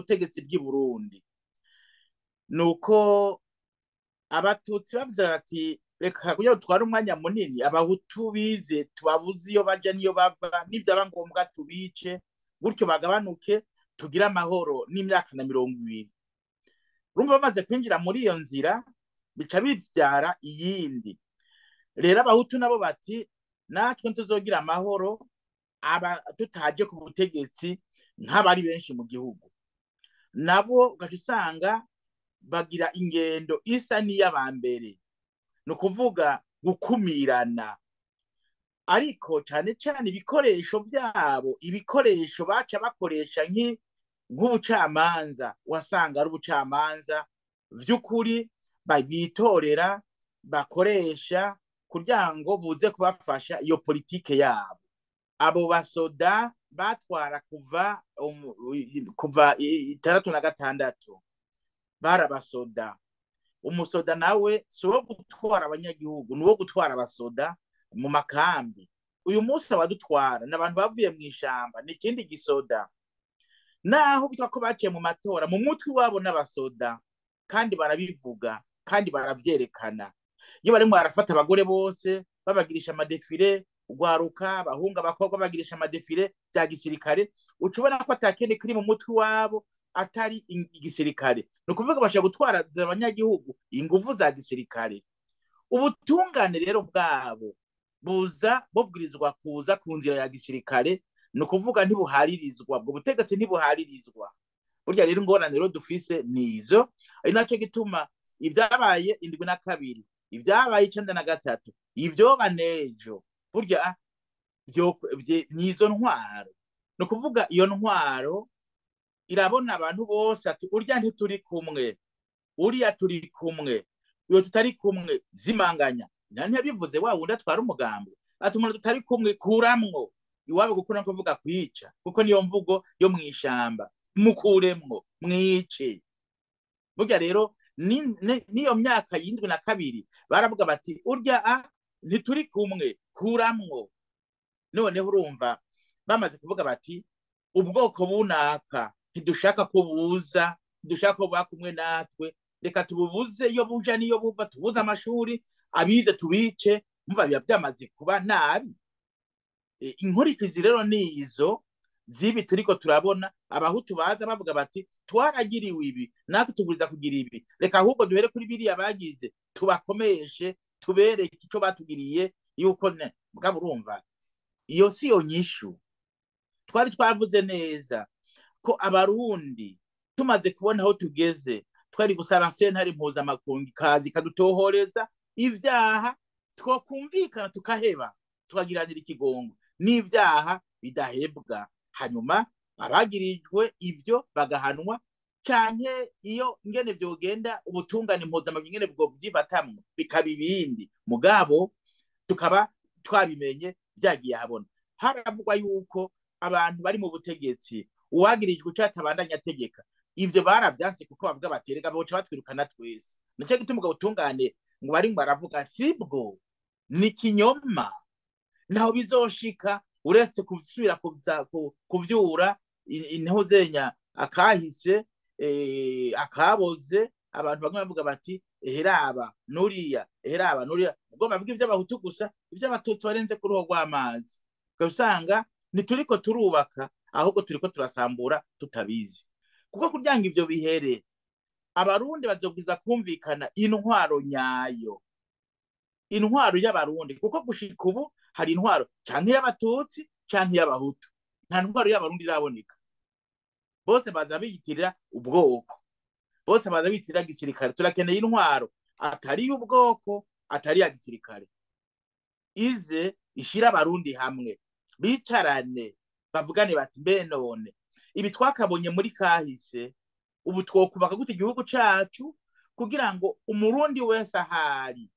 ubutegetsi bw'i Burundi, nuko abatutsi bavuze bati reka kugira tutware umwanya munini, abahutu bize tubabuze iyo baja n'iyo bava, nivyaba ngombwa tubice gutyo bagabanuke tugire amahoro n'imyaka na 20. Urumva bamaze kwinjira muri iyo nzira bica bivyara iyindi. Rero abahutu nabo bati natwe tuzogira amahoro aba tutaje ku butegetsi nk'abari benshi mu gihugu. Nabo ugaca usanga bagira ingendo isa n'iy'abambere, ni ukuvuga gukumirana, ariko cane cane ibikoresho vyabo, ibikoresho baca bakoresha nk'ubucamanza, wasanga ari ubucamanza vy'ukuri bitorera bakoresha kugira ngo buze kubafasha iyo politike yabo. Abo basoda batwara kuva 66 barabasoda. Umusoda nawe si uwo gutwara abanyagihugu, ni uwo gutwara abasoda mu makambi. Uyu munsi abadutwara ni abantu bavuye mu ishamba, ni ikindi gisoda. Naho bitwa ko baciye mu matora, mu mutwe wabo n'abasoda, kandi barabivuga kandi baravyerekana. Iyo barimo barafata abagore bose babagirisha amadefile, ugwaruka abahungu abakobwa babagirisha amadefile bya gisirikare, uca ubona ko atakindi kiri mu mutwe wabo atari igisirikare. Ni ukuvuga bashobora gutwara abanyagihugu inguvu za gisirikare. Ubutungane rero bwabo buza bubwirizwa kuza ku nzira ya gisirikare, ni ukuvuga ntibuharirizwa, ubwo butegetsi ntibuharirizwa. Burya rero ingorane rero dufise nizo, ari naco gituma ibyabaye 72, ibyabaye 93, ibyoba nejo, burya nizo ntwaro. Ni ukuvuga iyo ntwaro irabona abantu bose ati urya ntituri kumwe, uriya turi kumwe, uyo tutari kumwe zimanganya. Ntiyabivuze wa wundi atwara umugambi ati umuntu tutari kumwe kuramwo iwabo, gukura kuvuga kwica, kuko niyo mvugo yo mwishamba, mukuremwo mwice. Burya rero niyo myaka 72 baravuga bati urya ntituri kumwe kuramwo. Noneho urumva bamaze kuvuga bati ubwoko bunaka ntidushaka ko buza, ntidushaka ko buba kumwe natwe, reka tububuze iyo buja niyo buva, tubuze amashuri, abize tubice. Mumva biba byamaze kuba nabi. Inkurikizi rero ni izo zibi turiko turabona. Abahutu baza bavuga bati twaragiriwe ibi natwe tuguriza kugira ibi, reka ahubwo duhere kuri biriya bagize tubakomeshe, tubereke ico batugiriye yuko mugabo urumva iyo si yo nyishu. Twari twavuze neza ko abarundi tumaze kubona aho tugeze, twari gusaba sentare mpuzamakungu ikaza ikadutohoreza ivyaha, twokumvikana tukaheba, tukagiranira ikigongo n'ivyaha bidahebwa, hanyuma abagirijwe ivyo bagahanwa, canke iyo ingene vyogenda ubutungane mpuzamakungu ingene bwo vyibatamwo bikaba ibindi, mugabo tukaba twabimenye vyagiye ahabona. Haravugwa yuko abantu bari mu butegetsi uwagirijwe catabandanya ategeka, ivyo baravyanse kuko bavuga bati erega boca batwirukana twese. Nico gituma ubwo butungane ngo bari ngo baravuga sibwo, ni kinyoma, ntaho bizoshika uretse gusubira kuvyura intozenya akahise, akaboze. Abantu bamwe bavuga bati eheraba nuriya, eheraba nuriya, ubwo bavuga ivy'abahutu gusa, ivy'abatutsi barenze ku ruho rw'amazi. Usanga ntituriko turubaka, ahubwo turiko turasambura tutabizi. Kuko kugira ngo ivyo bihere, abarundi bazobwiza kumvikana intwaro nyayo, intwaro y'abarundi, kuko gushika ubu hari intwaro canke y'abatutsi canke y'abahutu, nta ntwaro y'abarundi iraboneka. Bose baza biyitirira ubwoko, bose baza biyitirira gisirikare. Turakeneye intwaro atari y'ubwoko, atari ya gisirikare, ize ishira abarundi hamwe, bicarane bavugane bati mbe none ibi twakabonye muri kahise, ubu twokubaka gute igihugu cacu kugira ngo umurundi wese ahari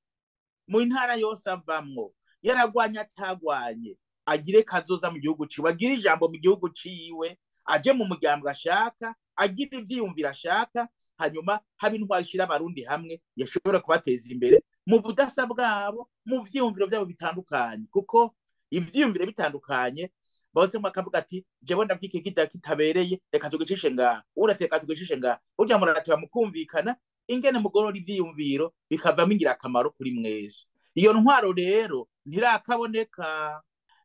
mu ntara yose avamwo, yaragwanye atagwanye, agire kazoza mu gihugu ciwe, agire ijambo mu gihugu ciwe, aje mu muryango ashaka, agire ivyiyumviro ashaka, hanyuma habe intwaro ishira abarundi hamwe yashobora kubateza imbere mu budasa bwabo, mu vyiyumviro vyabo bitandukanye. Kuko ivyiyumviro bitandukanye Bose bakavuga ati: "Jewe ndabwike kita kitabereye, reka tugicishe ngaha." Urateka tugicishe ngaha, burya murateba mukumvikana ingene mugorora ivyiyumviro, bikavamo ingirakamaro kuri mwese. Iyo ntwaro rero ntirakaboneka.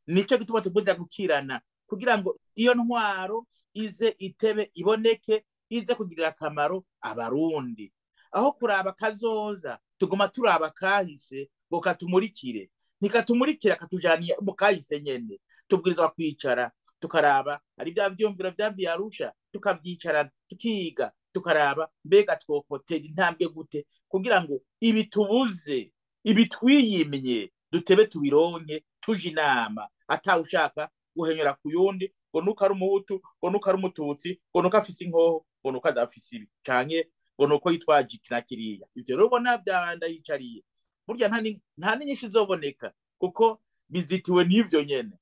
Nico gituma tugwiza gukirana, kugira ngo iyo ntwaro ize itebe iboneke, ize kugirira akamaro Abarundi. Aho kuraba kazoza, tuguma turaba kahise ngo katumurikire. Ntikatumurikira, katujaniye mu kahise nyene. Tubwirizwa kwicara tukaraba ari vya vyumviro vyavuye Arusha, tukavyicarana, tukiga, tukaraba mbega twokotera intambwe gute kugira ngo ibitubuze, ibitwiyimye, dutebe tubironke tuje inama, atawushaka guhenyura ku yundi ngo nuko ari Umuhutu, ngo nuko ari Umututsi, ngo nuko afise inkoho, ngo nuko adafise ibi, canke ngo nuko yitwaje iki na kiriya. Ivyo rero ubona vyabanda yicariye, burya nta n'inyinshi izoboneka, kuko bizitiwe n'ivyo nyene.